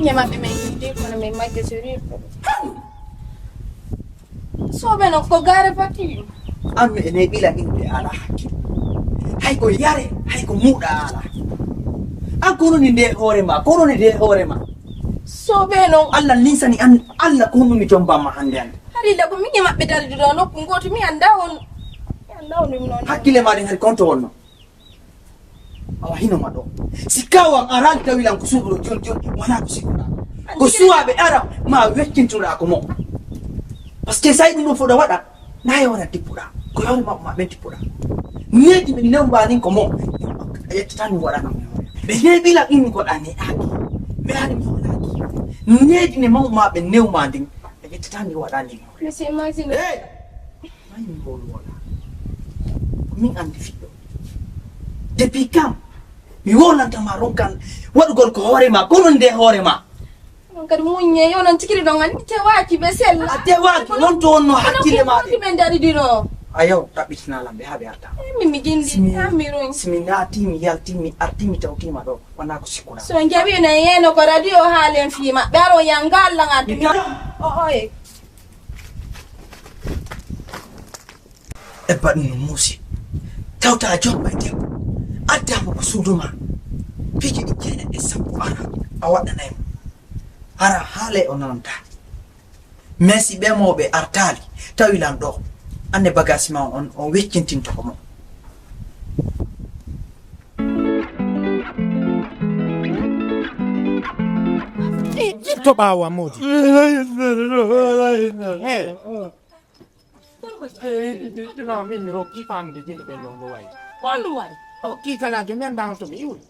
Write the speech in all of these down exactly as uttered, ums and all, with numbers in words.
Ke maɓɓe men yiide, kono men majje so riiɗo. Soɓe no ko gaare fati. An mi ene ɓila min ɓe ala hakkil. Hay ko yare, hay ko muɗa ala. An kono ni nde hoore ma, kono ni nde hoore ma. Soɓe no. Allah ninsani an, Allah kono mi jomba ma hande hande. Hari da ko min e maɓɓe dardi ɗo nokku ngoto mi anda on. Mi anda on ɗum noon. Hakkille ma ɗen hari konto wonno. Awa hino ma ɗo. Si kawan arali tawi lan ko suuɗuɗo joni joni wona ko sikkuɗa. Ko suwaɓe ara ma weccintuɗa ko mo. Parce que sa ɗum ɗo foɗa waɗa na yewna tippuɗa. Ko yewna ma ma ɓen tippuɗa. Neji ɓe newba nin ko mo. A yettata mi waɗana. Ɓe neɓila ɗum ko ɗa ne aki. Ɓe ari mi waɗaki. Neji ne mawma ɓe newma ndin. A yettata mi waɗani. Monsieur Maxime. Hey! Mayi mi wowlu wona. Ko min andi fiɗɗo. Depuis kam mi wolantama ronkan waɗugol ko hoore ma, ko non nde hoore ma. On kadi muññe yo non tikiri ɗon andi tewaki ɓe sella. A tewaki non to wonno hakkille ma de. Men dari dino. Ayo taɓɓitina lam ɓe ha ɓe arta. Min mi jindi. Min mi roñ. Si mi naati mi yalti mi arti mi tawtima ɗo wona ko sikkuɗa. So jaɓi ne yeno ko radio haalen fii maɓɓe aro yanga Allah ngaddi. O oye. Ebba ɗum no muusi. Tawta a jomma e debbo. Addama ko suudu ma. Piiji ɗi jeeɗaɗi e sappo ara a waɗanay mo. Ara haalay o nananta. Mais si ɓe mawɓe artaali tawi lan ɗo. Anne bagage ma on on weccintinto ko mo. Jitto ɓaawo a moodi. Hey. Ɗum min mi rokki famde jini ɓe non mo wayi. Ko ɗum waɗi? Rokki kala jom men mbawa to mi iwri.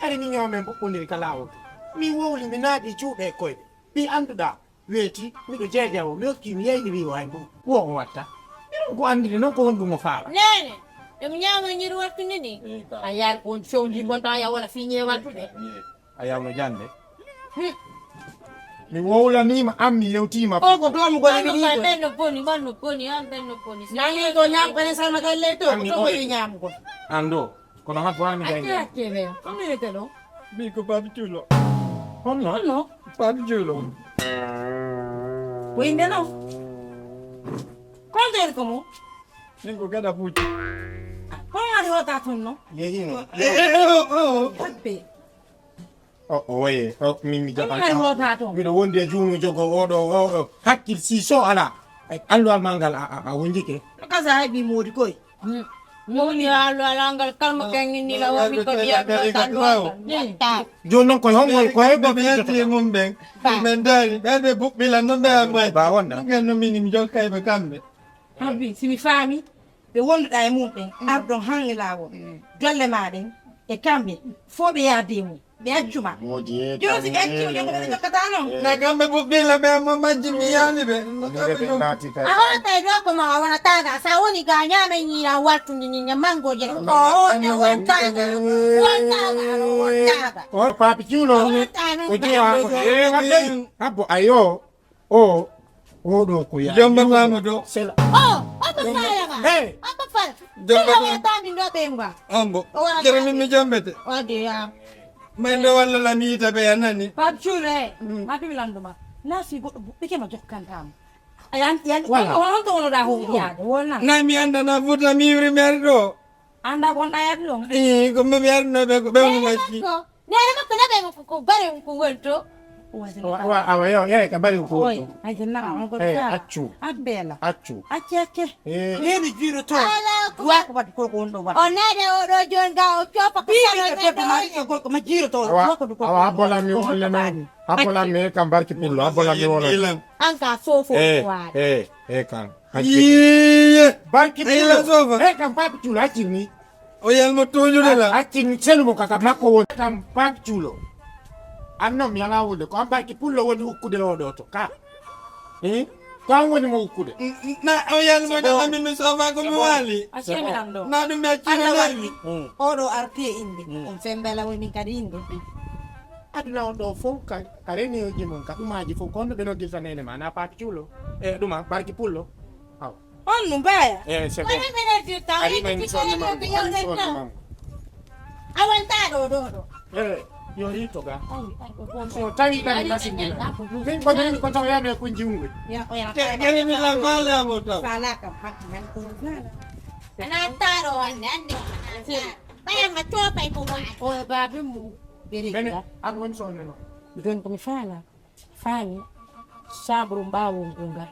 Ari mi ñoomen mboɓɓondiri ka laawol. Mi wowli mi naati juuɗe e koyɗe. Ɓi annduɗa weeti miɗo jeejawo mi hokki mi yeyni wi o hay mbo. Wo o watta. Miɗon ko anndiri noon ko honɗum o faala. Neene, ɗum ñaama ñiru wattude ni. A yaari ko on fewndi bonta ya wala fi ñeewal tude. A yawno jannde. Mi wowlaniima an mi yewtiima. On ko doomugol e ɓen no boni ɓen no boni an ɓen no boni. Nani ɗo ñaam ɓene salma galle to ko ɗo ɓe ñaamugol. An ɗo kono han fo an mi gayni. Acce acce ɓe ko minete ɗo. Mbi ko babi culo. Honno? Babi culo. Ko innde non. Konto en ko mo? Min ko gada fuuji. Kono waɗi wota toon non. Yehino. Habbe. O o waye o min mi jaɓan. Miɗo wondi e juumu jogo oɗo o hakkil si so ala. Alluwal ma ngal a wonjike. Kasa hay ɓi moodi koy. Mowni alluwal ngal kalmo kengini la womi ko biya. Jooni noon koye hongol koye ɓe ɓeeti mum ɓen. Min daari ɓen ɓe buɓɓila noon ɓe amay. Ba wonda. Ngen no min mi jokkay ɓe kamɓe. Habbi si mi faami. Ɓe wonduɗa e mum ɓen arɗon han e laawol dolle ma ɗen e kamɓe fof ɓe yaade e mum ɓe accuma. Jooni si ɓe accima jokkata non. Na kamɓe fof ɓilla ɓe amma majji mi yaani ɓe. A hootay ɗo ko ma a wonataga sa woni ga ñaame ñiira waltude ni ña mangoje o hootay wontaga wontaga. Papi cuulo ko jeewa ko e habbo ayo. O oɗo ko ya jomba fama do sela. O omo fala ma. Hey. Omo fala. Jomba fama. Tami do ɓe ngwa. Ombo. Jere min mi jombete. Wade ya. May ndo walla la mi yita ɓe anani. Pap chure. Ma bi lando ma. Na si goɗɗo buɓɓike ma jokkantama. Ayan yan. Wala. On to wono da ho yaade wona. Na mi anda na futa mi yuri mer do. Anda kon ayat lo. Eh ko mi yar no be ko be mo ngati. Nene makko naɓe ko ko bare ko wonto. Awa yo yeey ka bari ko wonto. Ay na on ko ta accu. Abbela accu. Accu accu. Nene jiro to. Wa ko wat ko ko on do wa. O naade o do jon ga o copa ko. Bi ko ma ko ma jiro to. Wa ko ko. Awa bola mi wala na. Habbolan mi e kam barki pullo habbolan mi wolo. An ka fofo waade. Eh eh kan. Yiye. Barki pullo e kam papi culo accirni. O yalmo toñude la. Accirni selu mo kaka makko won kam papi culo. An non mi ala wonde ko an barki pullo woni ukkude oɗo to ka. Eh? Ko an woni mo ukkude. Na o yalmo de ami mi sofa ko mi wali. Accirni an ɗo. Na ɗum mi accirni. Oɗo arti e inde on fembela woni kadi inde. Aduna on ɗo fof ka ka reniyoji mum ka ɗumaji fof ko honno ɓe noddirta nene ma na paaki cuulo e ɗuma barki pullo. Aw on no mbaya e c'est bon. Arima en sonni ma sonni ma. Awanta ɗo ɗo ɗo. E Yo hitto ga. So tawi ɗan gasini. Min ko min ko taw yame ko jiwuɓe. Te gari mi la mala mo taw. Fala kam hakki men ko fala. Ana taro wande ande. Baya ma topa ko wa. O babi mu. Bere. Bene. An won so ne no. Don ko mi fala. Faami, saaburu mbaawol ngol ngal,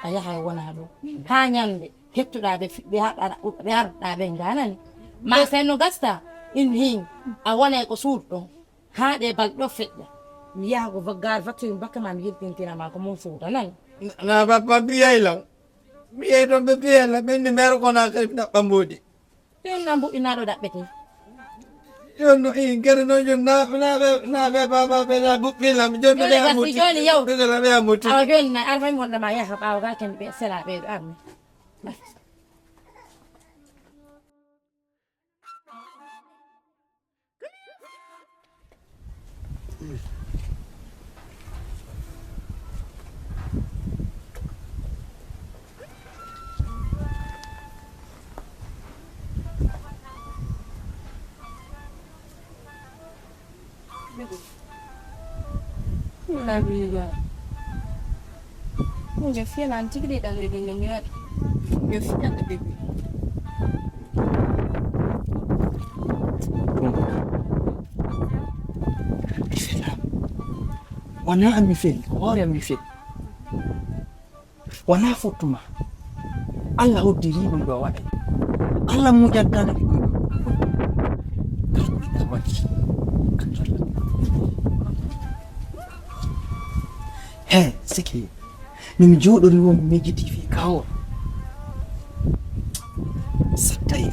a yahay wona ɗo. Haa ñande, hettuɗaa ɓe fi-, ɓe haɗa-, ɓe arɗaa ɓe nganani. Ma sen no gasta, in hin, a wonay ko suuɗ ɗon. Haa ɗe balɗo feƴƴa. Mi yaha ko vaggaar fattude mi bakka ma mi yiltintina ma ko mon suuɗa nani. Na ba, ba biyay lan. Biyay ɗon ɓe biyay lan, ɓen ni mero ko na kadi na ɓambode. Jooni na mbuɗɗinaaɗo ɗaɓɓete. Jooni no, ii, gere noon jooni na, na ɓe, na ɓe baabaaɓe na mbuɗɗina mi. Jooni ɓe jooni gasi, amuti. Jooni yaw. Ɓe gala ɓe amuti. Awa jooni na arfay wonde ma yaha ɓaawo ga ken ɓe sela ɓe ɗo armi. Nabiga. Miɗo fiya lan tigi ɗi ɗalle ɗin no mi waɗi. Miɗo fiya ɗe bébé. Mi fela. Wona an mi feli, ko hoore am mi feli. Wona fottuma. Allah hoddiri ɗum ɗo waɗa. Allah mujantana ɗum. He, siki. Min jooɗori won mi miijiti fii kawo. Sattayi.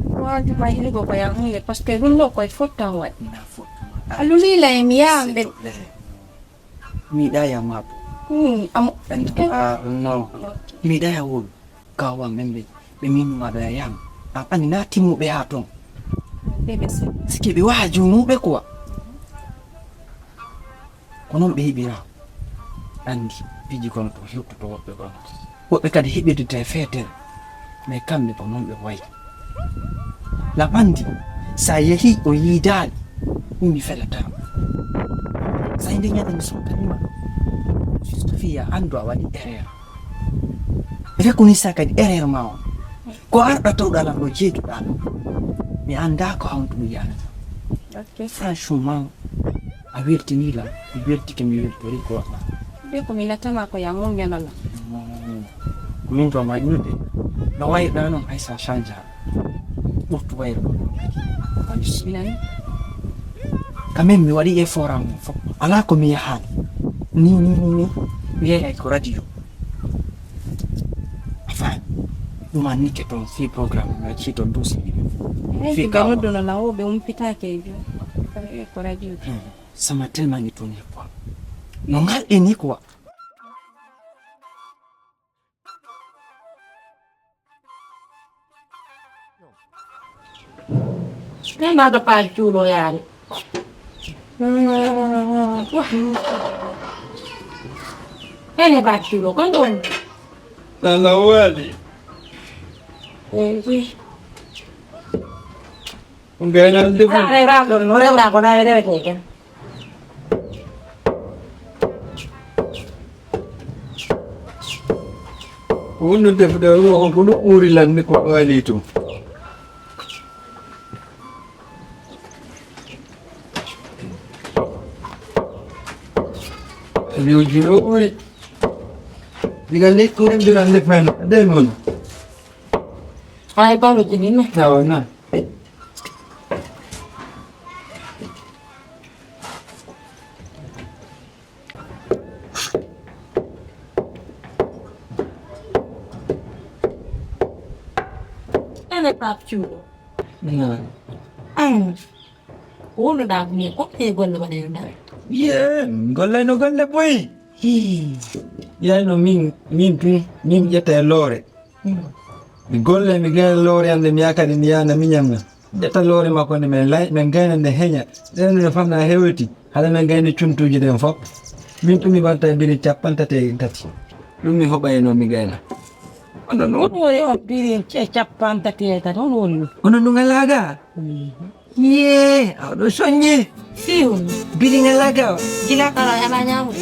Waaju ma hirigo ko yam hunde, parce que ɗum ɗo koye fotta waɗi. Na fotta. A lulila e mi yaamɓe. Mi ɗa ya mapo. Hmm, amo. Ah, no. Mi ɗa ya wol. Kawa membe. Ɓe min ma ɗa ya yam. A ani na timmuɓe ha ton. Bébé se. Siki ɓe waha junuɓe quoi. Ko noon ɓe heɓira anndi piiji kono ko hewtuto woɓɓe kono. Woɓɓe kadi heɓirde e feetere, mais kamɓe ko noon ɓe wayi. Lam anndi, so a yehii o yiidaali, ɗum mi felataama. So a nde ñande mi sottaniima, juste fii a anndu a waɗi erreur. Reconnaissance kadi erreur ma on. Ko arɗa tawɗa lan ɗo jeeduɗa lan. Mi annda ko honto mi yiyata. Ok. Franchement, a weltini lan. Mi weltike, mi weltori ko waɗa. Be ko mi latama ko ya mo ñalala. Ko min to ma ƴuude. No wayɗa non hay sa change. Ɓurtu wayre ɗo. Minani. Quand même mi waɗi effort am fof. Ala ko mi yahaani. Ni, ni, ni, ni. Mi yehi ko radio. A faami? Ɗum annike toon fii programme, mi accii toon duusi ɗiɗi. Eyi, fii ɓe nodduno law, ɓe umpitaake e jooni. Ko radio. Hmm. Ça m'a tellement étonné quoi. No ngalɗi ni quoi. Ene ada pa cuulo yaade. Ene ba cuulo kon ɗon. Nana waɗi. Eyi. Ngaynan defu. Ay raɗon no rewra ko na rewete ken. Ko wonno defude o ko no ɓuri lanni ko waali to. Liwji no ɓuri. Diga lekko en diran defen de mon. Ay baro jini ne. Tawana. Ene Pape Thiouro. Naam. Ko wonnoɗaa ko min koɗɗe e golle mbaɗeɗoɗaa? Yee, min gollayno golle boyi. Hii. Yayno min, min tun, min ƴetta e loore. Mi golle, mi gayna loore am nde mi yaha kadi mi yaha na miñam na. Ƴetta loore makko nde min lay, min gayna nde heña. Ɗen no famna hewti, hade min gayni cuntuuji ɗen fof. Min tun mi watta e biri capanɗe tati e tati. Ɗum mi hoɓayno mi gayna. Kono noon. Ɗum woni on biri ce-, capanɗe tati e tati, on woni ɗum. Kono ɗum alaa ga? Mhm. Ye, aɗo soññi. Fiu. Bili ngala gawa. Gila kala ala ñamude.